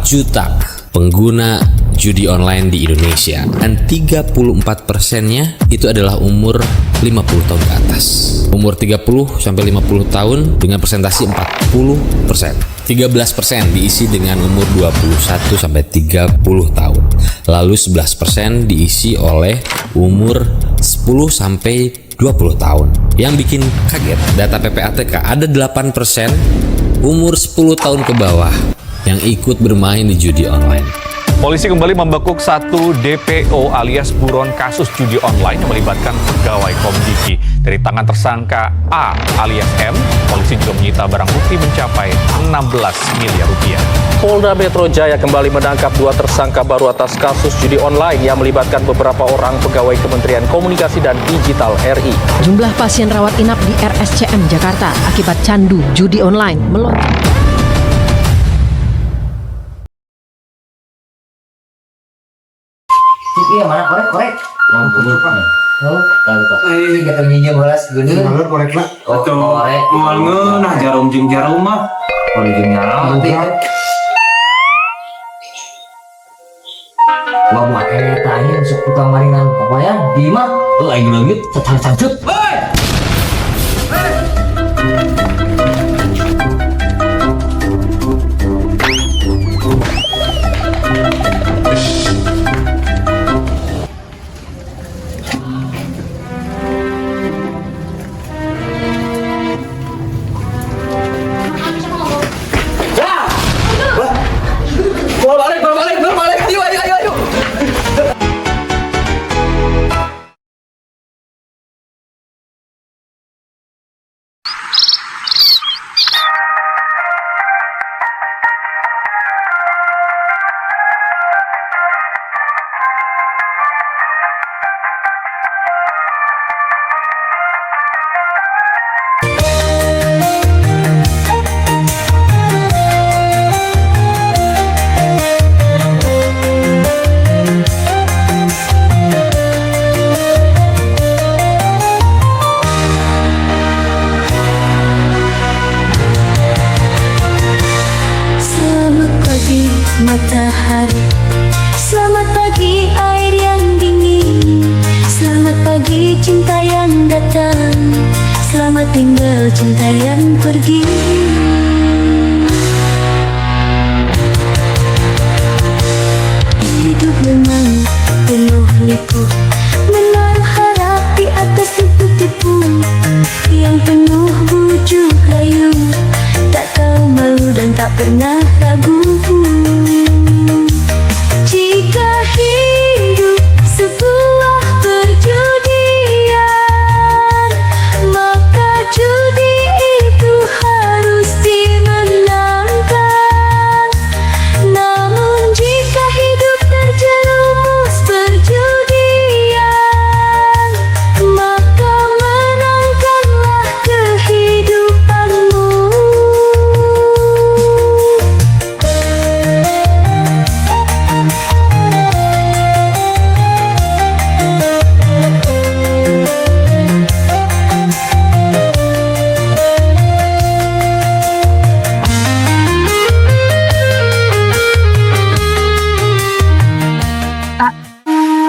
juta pengguna judi online di Indonesia. Dan 34%-nya itu adalah umur 50 tahun ke atas. Umur 30 sampai 50 tahun dengan persentase 40%. 13% diisi dengan umur 21 sampai 30 tahun. Lalu 11% diisi oleh umur 10 sampai 20 tahun. Yang bikin kaget, data PPATK ada 8% umur 10 tahun ke bawah yang ikut bermain di judi online. Polisi kembali membekuk satu DPO alias buron kasus judi online yang melibatkan pegawai Komdiki. Dari tangan tersangka A alias M, polisi juga menyita barang bukti mencapai 16 miliar rupiah. Polda Metro Jaya kembali menangkap dua tersangka baru atas kasus judi online yang melibatkan beberapa orang pegawai Kementerian Komunikasi dan Digital RI. Jumlah pasien rawat inap di RSCM Jakarta akibat candu judi online melonjak. Iya, mana korek korek. Oh, kalau Pak. Eh, kita nyinjem balas gede. Malur korek lah. Oh, korek. Moal ngeunah jarum jeung jarum mah. Korek jeung nyawa teh. Wah, buat eta anjing sok tukang maringan papayan di imah. Oh, aing leungit cacang-cangcut. Balik, balik, balik, ayo, ayo, ayo, ayo. Selamat pagi matahari, selamat pagi air yang dingin, selamat pagi cinta yang datang, selamat tinggal cinta yang pergi. Hidup memang penuh liku, menaruh harap di atas tipu-tipu, yang penuh bujuk rayu, tak tahu malu dan tak pernah ragu. Jika hidup sebuah perjudian, maka judi itu harus dimenangkan. Namun jika hidup terjerumus perjudian, maka menangkanlah kehidupanmu.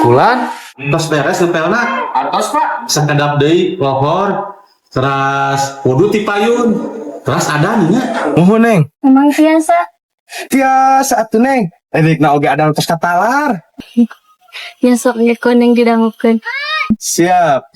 Kulan, tos beres ngepelna. Atos, Pak. Sakedap deui lohor. Teras wudu ti payun. Teras ada nih nya. Muhun, Neng. Memang biasa. Tiasa atuh, Neng. Edikna oge ada tos katalar. Ya sok ge koneng didangukeun. Siap.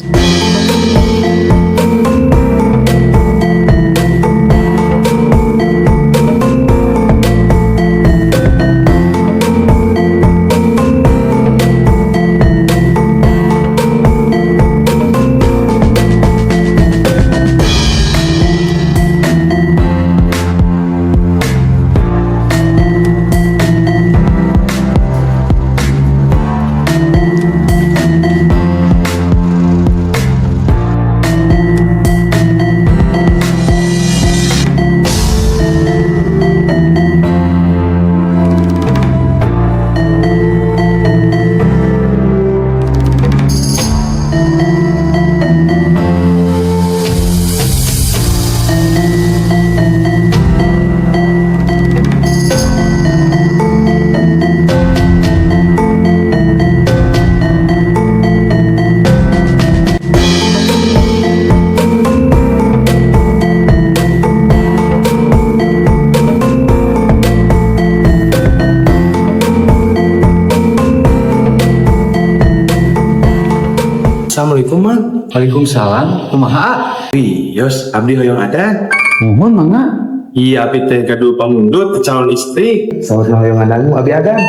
Assalamualaikum, Mang. Waalaikumsalam. Kumaha? Wios, abdi hoyong adan. Muhun, mangga. Iya, abdi teh gaduh pamundut calon istri. Saur hoyong adanmu abdi adan.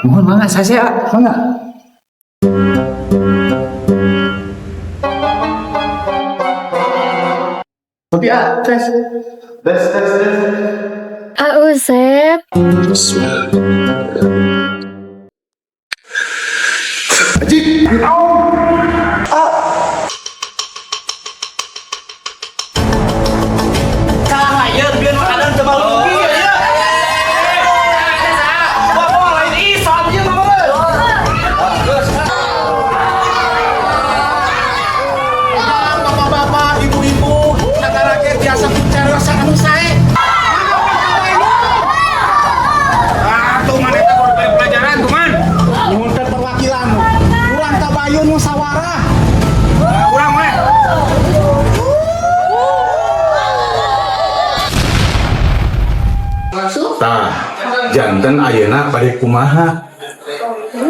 Muhun, mangga sase, ah. Mangga. Kopi, ah, tes. Tes tes tes. Ah, Usep. Bapak-bapak, ibu-ibu, negara biasa bicara anu sae. Ah, tuh mana eta kudu pelajaran tuh man. Nyuhunkeun perwakilan. Urang tabayun musyawarah. Urang we. Tah, janten ayeuna bade kumaha?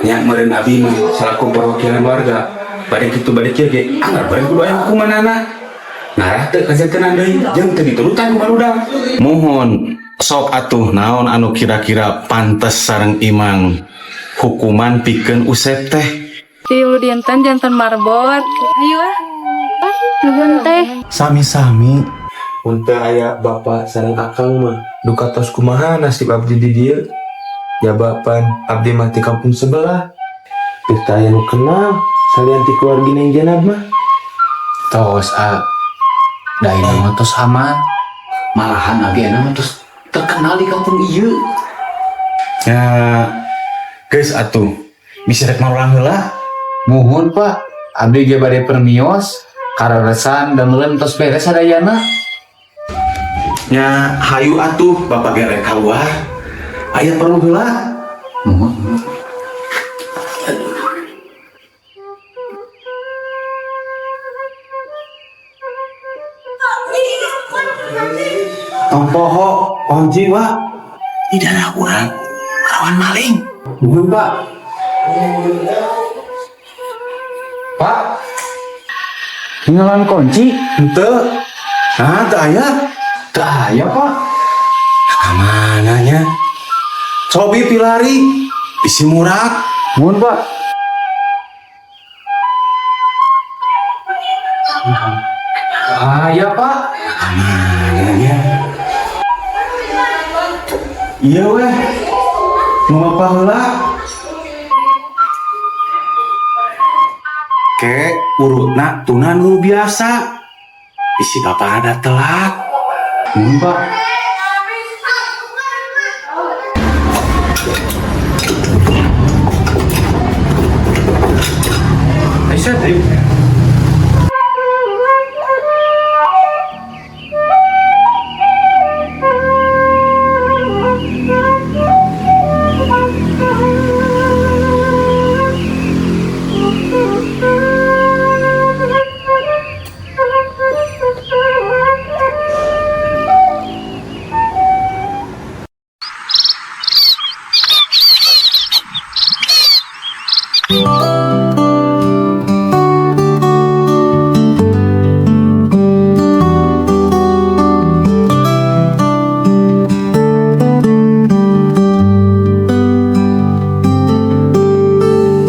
Nya meureun abi mah selaku perwakilan warga. Bade kitu bade kieu ge, anggar bade kudu aya hukumanana. Ngarah teu kajantenan deui jeung teu diturutan ku barudak. Mohon sok atuh naon anu kira-kira pantes sareng imang hukuman pikeun Usep teh. Tilu dinten janten marbot. Ayo ah. Nuhun, Teh. Sami-sami. Mun teu aya bapak sareng akang mah duka tos kumaha nasib abdi di dieu. Jabapan abdi mah ti kampung sebelah. Teu aya nu kenal salian ti keluarga Neng Jenab mah. Tos, ah. Da mah tos aman. Malahan ageuna mah tos terkenal di kampung ieu. Ya, geus atuh. Bisa rek marulang heula. Muhun, Pak. Abdi ge bade permios, kararesan damelan tos beres sadayana. Nya hayu atuh bapak ge rek kaluar. Aya perlu heula. Muhun. Tong poho kunci wa. Di daerah urang rawan maling. Nuhun, Pak. Pak. Tinggalan kunci. Henteu. Nah, teu aya. Teu aya, Pak. Kamana nya? Cobi pilari bisi murak. Muhun, Pak. Aya, Pak. Kamana nya? Iya weh. Nu bapak heula. Ke urutna tuna nu biasa. Bisi bapak ada telat. Muhun, Pak. Aisyah, ayo.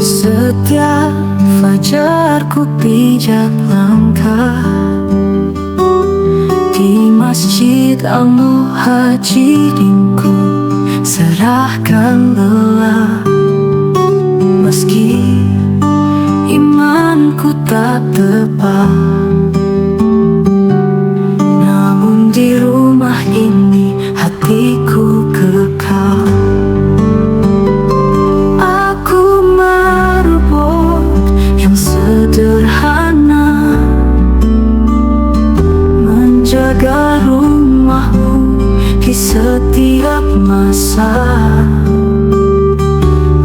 Setiap fajar ku pijak langkah di Masjid Al-Muhajirin, ku serahkan lelah. Meski imanku tak tepat, namun di rumah ini hatiku kekal. Aku marbot yang sederhana, menjaga rumahmu di setiap masa.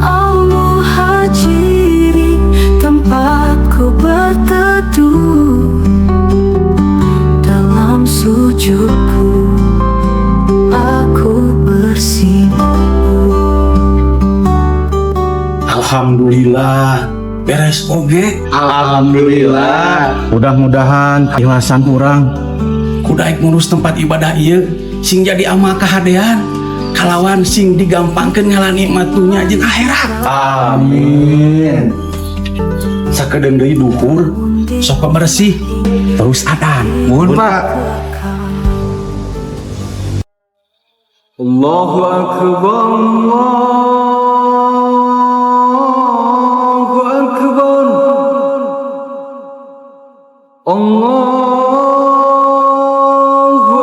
Al-Muhajirin tempatku berteduh, dalam sujudku aku bersimpuh. Alhamdulillah. Beres oge. Alhamdulillah. Mudah-mudahan keikhlasan urang ku daek ngurus tempat ibadah ieu sing jadi amal kahadean kalawan sing digampangkeun ngala nikmat dunya jeung akhirat. Amin. Sakedeung deui duhur, sok bersih terus adan. Muhun, Pak. Allahu Akbar, Allahu Akbar, Allahu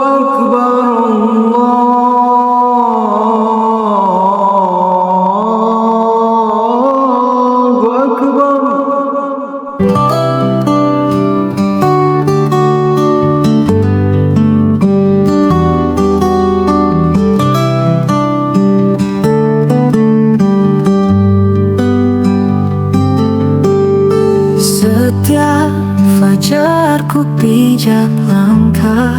Akbar, Allahu Akbar. Setiap fajar ku pijak langkah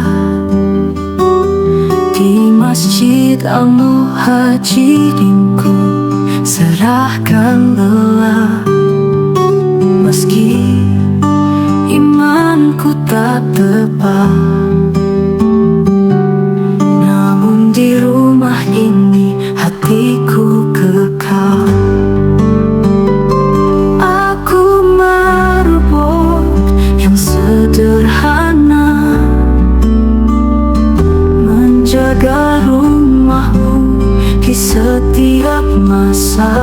di Masjid Al-Muhajirin, ku serahkan lelah. Meski imanku tak tepat, namun di rumah ini hatiku kekal. Aku marbot yang sederhana, menjaga rumahmu di setiap masa.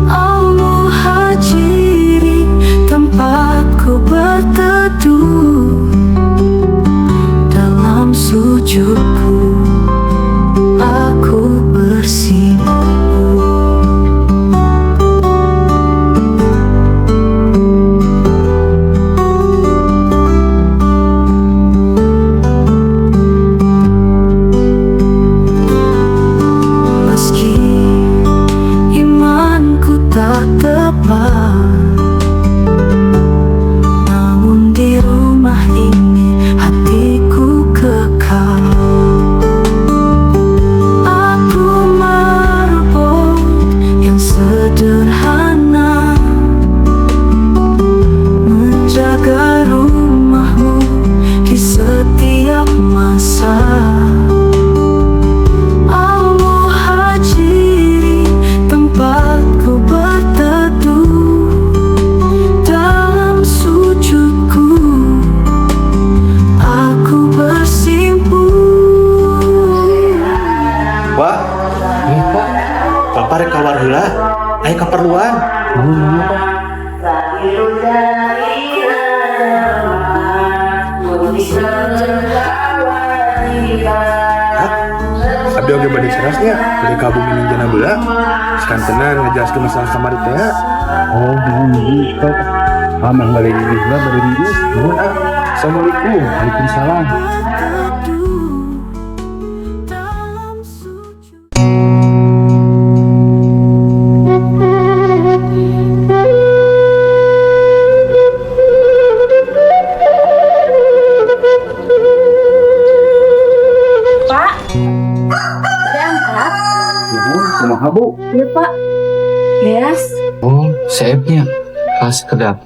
Al-Muhajirin tempatku berteduh, dalam sujudku aku bersimpuh. Meski imanku tak tepat, namun di rumah ini hatiku kekal. Aku marbot yang sederhana, menjaga rumahmu di setiap masa. Al-Muhajirin tempatku berteduh, dalam sujudku aku bersimpuh. Wah, Iya, Pak. Bapak rek keluar heula. Aya kaperluan. Iya, Pak. Hah? Abdi oge bade serasnya, bade ka bumi jana beula. Sakantenan ngajelaskeun masalah kamari teh. Oh, nuhun gitu. Ah, mang balik ini heula bade dius. Nuhun ah. Assalamualaikum. Waalaikumsalam. Berteduh dalam sujud. Pak, udah angkat? Nuhun, kumaha, Bu? Iya, Pak. Beres. Oh, seepnya. Khas kedap.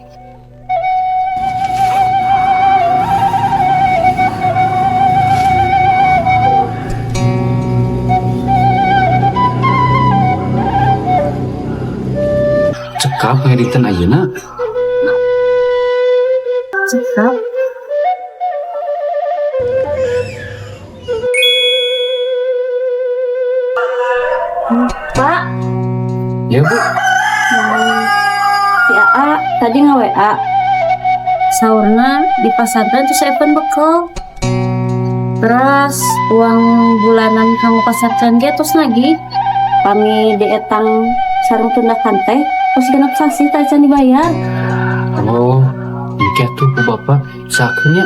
Cekap ngeditan ayeuna. Cekap. Pak, Ya, Bu. Si AA tadi nge-WA. Saurna di pasantren tuh saya bekel. Terus uang bulanan kamu pasantren ge terus lagi. Pami dietang sareng tundakan teh, terus 6 sasih teh can dibayar. Oh, engke tuh ku Bapak sakeun nya.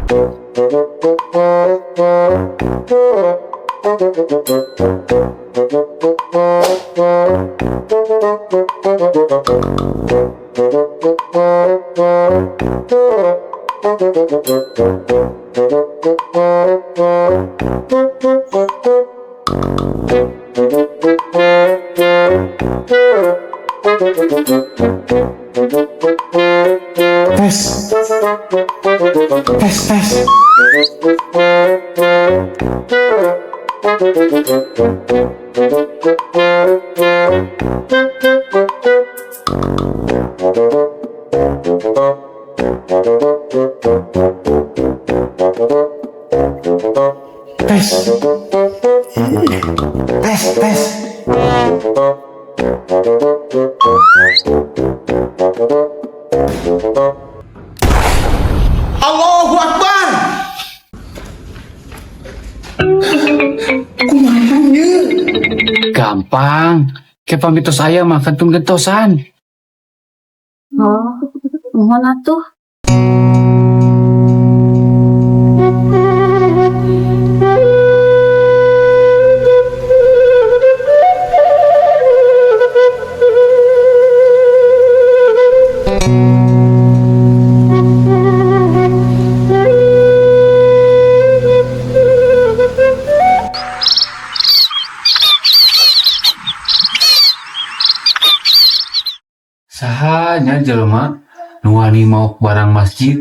Tes. Tes, tes. Tes. Tes, tes. Allahu Akbar. Kumaha ieu? Gampang. Ke pamitos saya mah kantun gentosan. Oh, muhun atuh. Saha nya jelema nu wani maok barang masjid?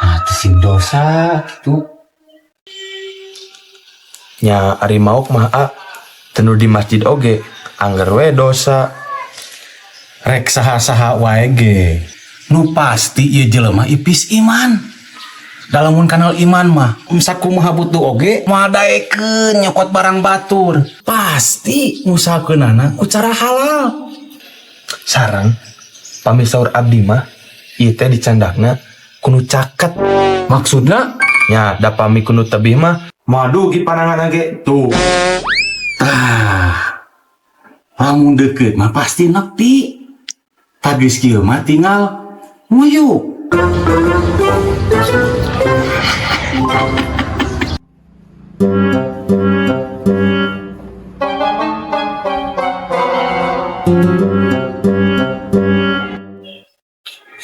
Nah, teu sing dosa kitu. Nya ari maok mah a teu nu di masjid oge angger we dosa. Rek saha-saha wae ge. Nu pasti ieu jelema ipis iman. Da lamun kanal iman mah, sakumaha butuh oge moal daekeun nyokot barang batur. Pasti ngusahakeunana ku cara halal. Sareng pami saur abdi mah ieu teh dicandakna ku nu caket. Maksudna? Nya da pami ku nu tebih mah moal dugi pananganna ge tuh. Tah. Lamun deukeut mah pasti nepi. Tah geus kieu mah tinggal nguyuk.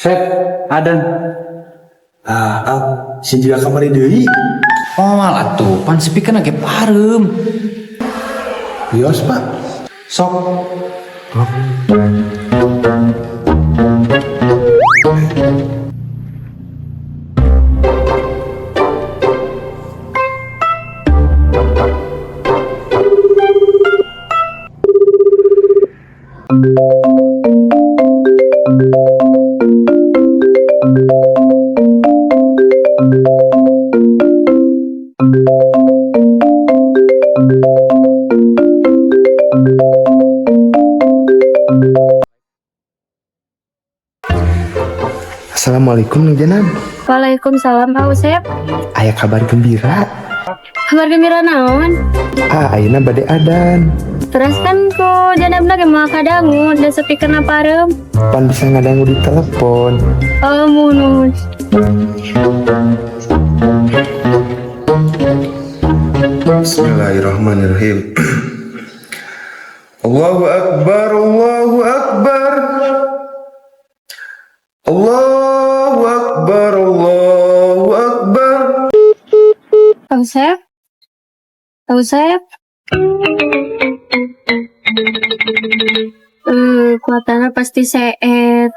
Sep, adan. Ah, ah, si juga kamari deui. Moal atuh, pan speakerna ge pareum. Wios, Pak. Sok. Assalamualaikum, Neng Jenab. Waalaikumsalam, Pak Usep. Aya kabar gembira. Kabar gembira naon? Ah, ayeuna bade adan. Terus kan ku Jenabna ge moal kadangu da speakerna pareum. Pan bisa ngadangu di telepon. Oh, muhun. Bismillahirrahmanirrahim. Allahu Akbar, Allahu Akbar. Allahu Akbar, Allahu Akbar. Pak Usep? Pak Usep? Kuotana pasti seet.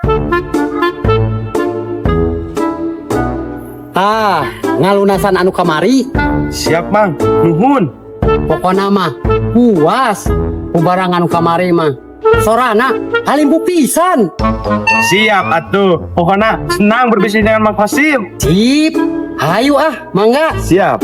Ah, ngalunasan anu kamari. Siap, Mang. Nuhun. Pokona mah puas ku barang anu kamari mah. Sorana halimpu pisan. Siap atuh. Pokoknya senang berbisnis dengan Mang Kosim. Sip. Hayu ah, mangga. Siap.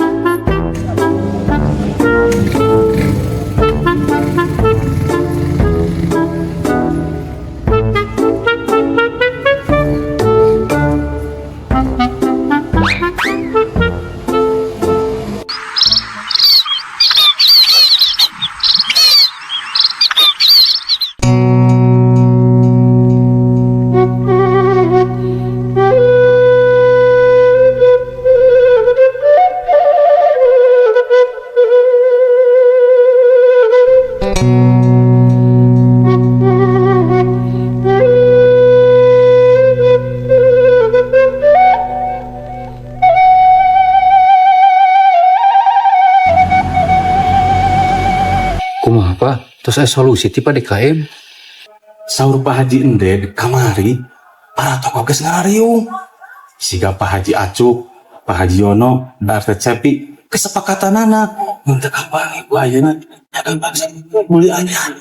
Terus aya solusi ti Pak DKM? Saur Pak Haji Ended kamari para tokoh geus ngariung. Siga Pak Haji Acuk, Pak Haji Yono, RT Cepi, kesepakatan anak mun teu kapanggih ku ayeuna jaga bangsa meuli anyar.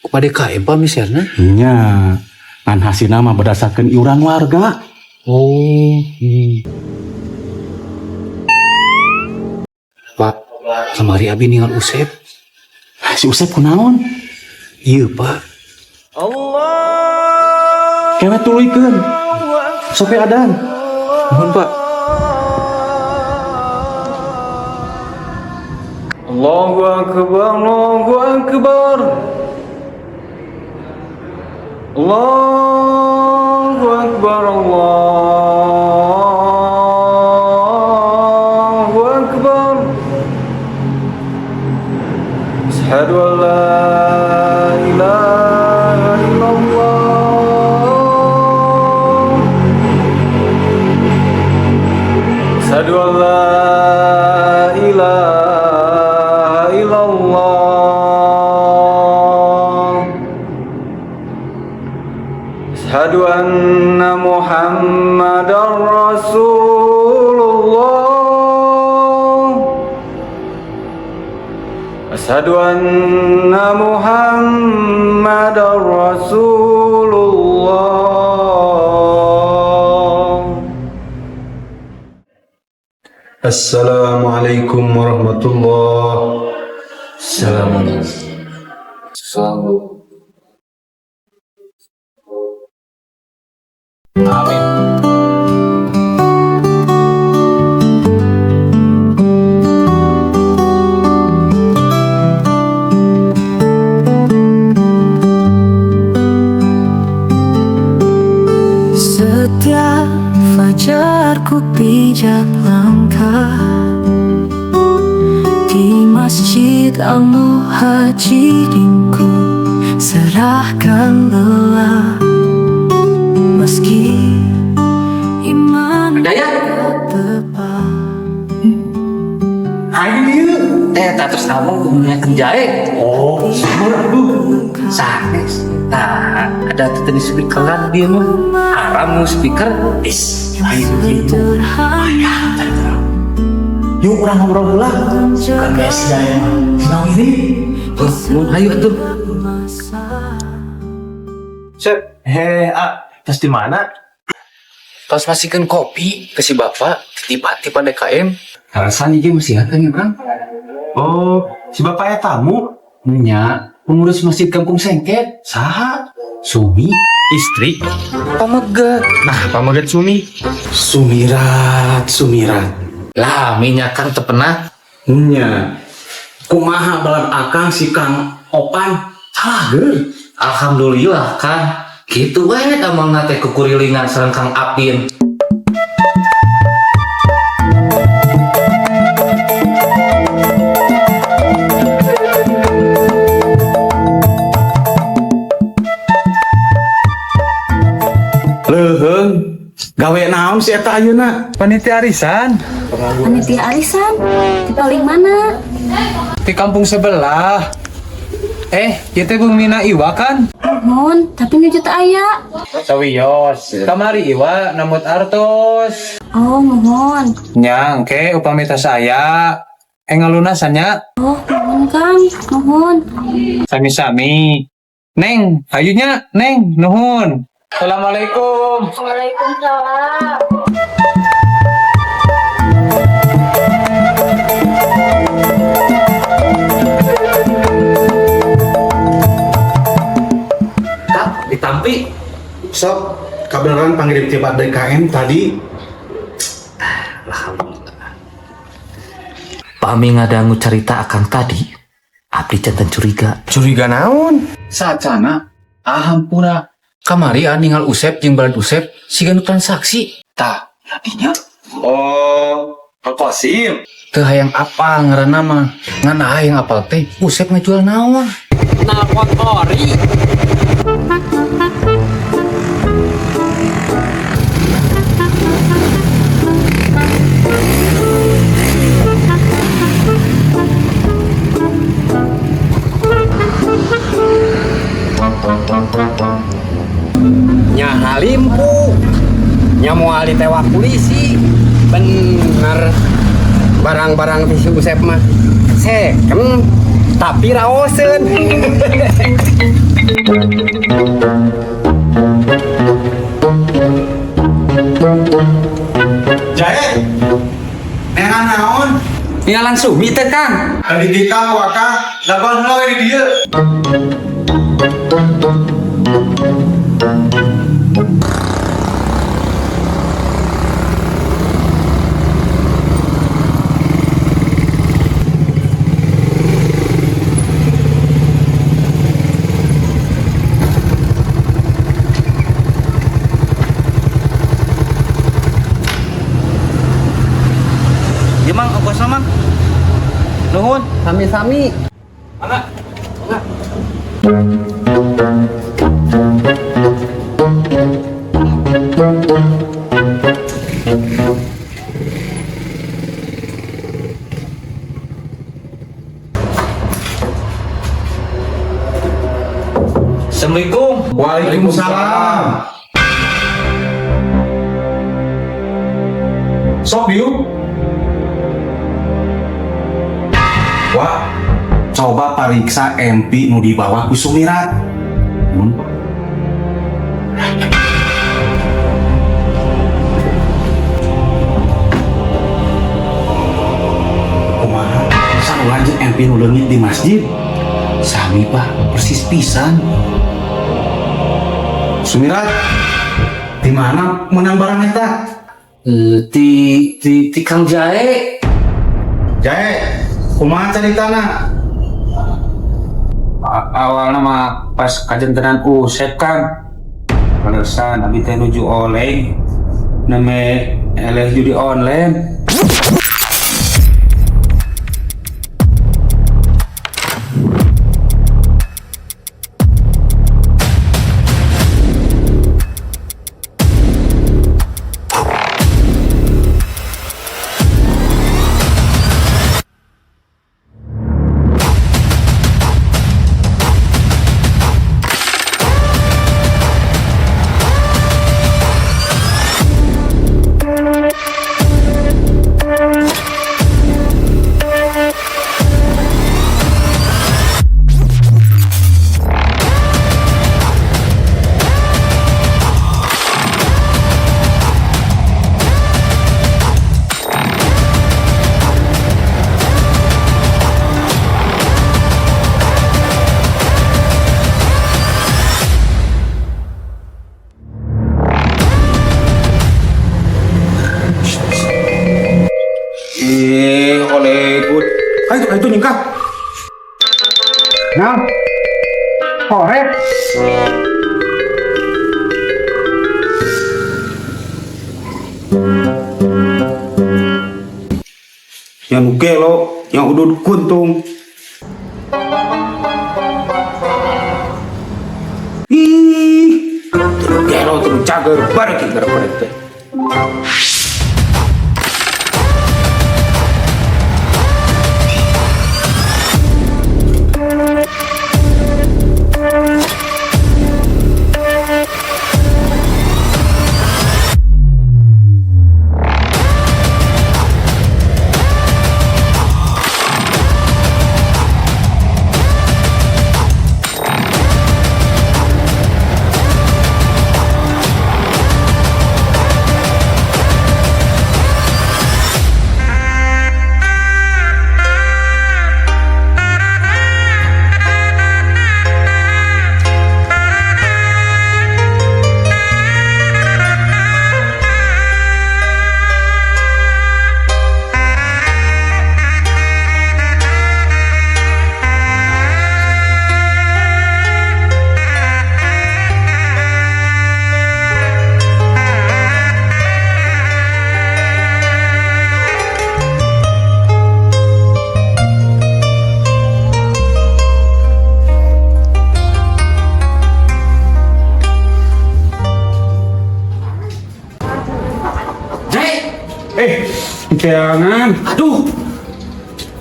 Ku Pak DKM, Pak, misalnya? Nya, ngan hasilna mah berdasarkan iuran warga. Oh. Pak, kamari abi ningal Usep. Si Usep kunaon? Iya, Pak. Kewe tuluykeun. Sok we adan. Nuhun, Pak. Allahu Akbar, Allahu Akbar. Allahu Akbar, Allahu Akbar. Asyhadu an la ilaha illallah. Asyhadu an la ilaha illallah. Asyhadu anna Muhammadar Rasulullah. Asyhadu anna Muhammadar Rasulullah. Assalamualaikum warahmatullahi. Assalamualaikum. Amin. Setiap fajar ku pijak langkah di Masjid Al-Muhajirin, ku serahkan lelah meski iman Daya. tepat. Ayo dieu. Teh tak terus ngomong kudu jahe. Oh, sumur aduh. Sanes. Nah, ada tuh di speakeran dia mah. Haram nu speaker. Is, lain gitu. Sederhana. Yuk urang ngobrol heula. Bukan guys jaya. Sinau ini. Oh, mun hayu atuh. Sep, he, ah, tos di mana? Tos masihkeun kopi ke si bapak titipan ti Pak DKM. Alasan ieu masih kan ya, Kang? Oh, si bapak ya tamu. Nya, pengurus masjid Kampung Sengket. Saha? Sumi, Istri. pameget. Nah, pameget Sumi. Sumirat, Sumirat. Lah, minyak Kang teu pernah. Nya. Kumaha balad akang si Kang Opan? Salah geur. Alhamdulillah, Kang. Gitu we damangna teh kukurilingan sareng Kang Apin. Leuheung. Gawe naon si eta ayeuna? Panitia arisan. Panitia arisan di paling mana? Di kampung sebelah. Eh, ieu teh Bumina Iwa kan? Mohon, tapi nuju teu aya. Sawios. Kamari Iwa nambut artos. Oh, mohon. Nya, engke upami tos aya. Eh ngalunasan nya. Oh, mohon Kang, mohon. Sami-sami. Neng, hayu nya, Neng, nuhun. Assalamualaikum. Waalaikumsalam. Kang, ditampi. Sok, kabeneran pangirim ti Pak DKM tadi. Alhamdulillah. Pami ngadangu carita akang tadi, abdi janten curiga. Curiga naon? Sacana, ahampura. Kamari ah ningal Usep jeung balad Usep siga nu transaksi. Tah, tadinya Oh, Pak Kosim. teu hayang apal ngaranna mah. Ngan hayang apal teh Usep ngajual naon? Knalpot ori. Dilimpu. Nya moal ditewak polisi. Bener. Barang-barang ti si Usep mah second tapi raoseun. Jae. Neangan naon? Ningalan Sumi teh, Kang. Tadi dititah ku Akang, dagoan heula we di dieu. Ieu Mang, ongkosna Mang. Nuhun. Sami-sami. Mangga. Assalamualaikum. Waalaikumsalam. Sok diuk. Wah, coba pariksa MP nu dibawa ku Sumirat. Kumaha? Sarua jeung MP nu leungit di masjid. Sami, Pak, persis pisan. Sumirat, di mana menang barang eta? Eh, ti ti ti Kang Jae. Jae, kumaha caritana? Awalna mah pas kajantenan Usep, Kang. Palesan abi teh nuju oleng. Name eleh judi online. Eh, oleh good. Ayo, ayo nyingkah. Nah. Korek. Yang gelo, yang udud kuntung. Ih, terus gelo terus cager bareng gara teh. Jae. Eh, jangan. Aduh.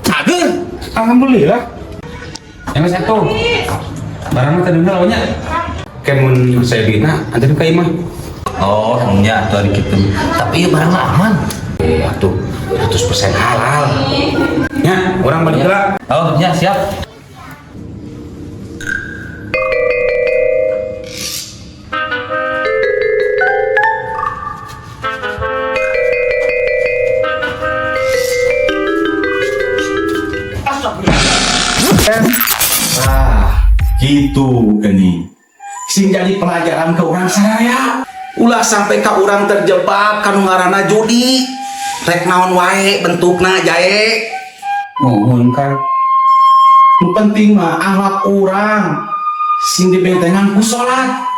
Cager. Alhamdulillah. Yang satu. Barangnya tadi udah nya. Kemun saya bina, anterin ka imah. Oh, nya atuh ari kitu. Tapi ieu barangna aman. Eh, atuh 100% halal. Nya, urang balik heula. Oh, nya siap. Ah, gitu gini. Sing jadi pelajaran ke urang sadaya. Ulah sampai ka urang terjebak kanu ngaranna judi. Rek naon wae bentukna, Jae. Mohon, Kang. Nu penting mah akhlak urang sing dibentengan ku salat.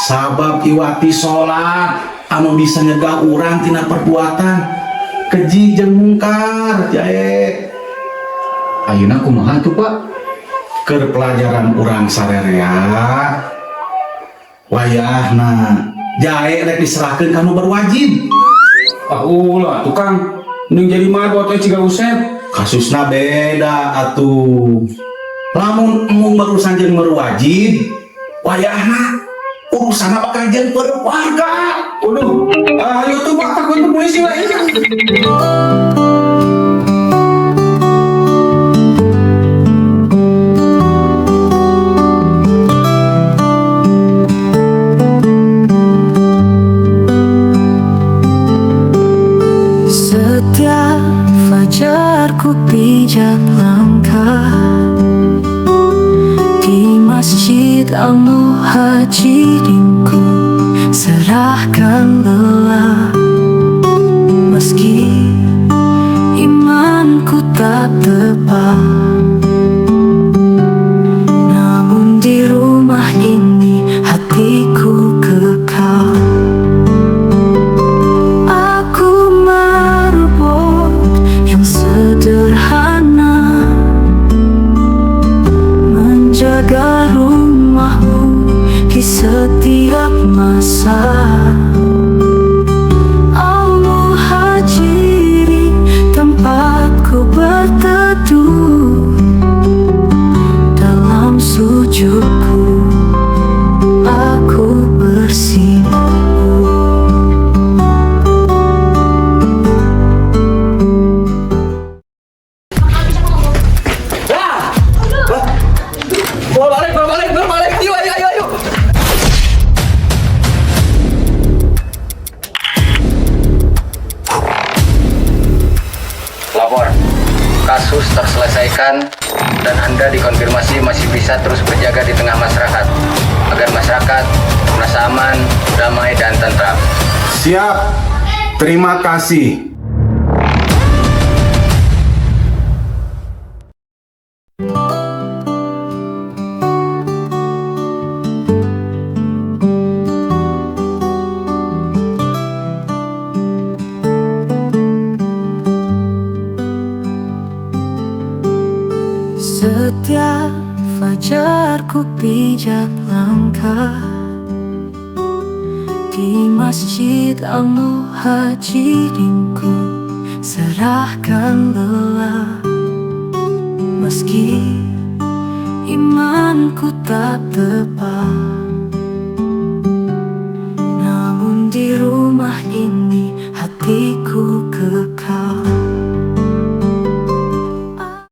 Sabab iwati salat anu bisa nyegah urang tina perbuatan keji jeung mungkar, Jae. Ayeuna kumaha tuh, Pak? Keur pelajaran urang sarerea, wayahna Jae rek diserahkeun ka nu berwajib. Ah, ulah tukang. Mending jadi marbot we ciga Usep. Kasusna beda atuh. Lamun embung berurusan jeung berwajib, wayahna urusanna bakal jeung warga. Waduh, ayo tuh Pak, takut tuh polisi lah ini. Setiap fajar ku pijak langkah di Masjid Al-Muhajirin, ku serahkan lelah. Meski imanku tak tepat, namun di rumah ini hatiku kekal. Aku marbot yang sederhana, menjaga rumahmu di setiap masa. Al-Muhajirin tempatku berteduh, dalam sujudku aku bersimpuh. Bawa balik, bawa balik, bawa balik. Ayo, ayo, ayo, ayo. Lapor, kasus terselesaikan dan Anda dikonfirmasi masih bisa terus berjaga di tengah masyarakat agar masyarakat merasa aman, damai, dan tentram. Siap. Terima kasih. Setiap fajar ku pijak langkah di Masjid Al-Muhajirin, ku serahkan lelah. Meski imanku tak tepat,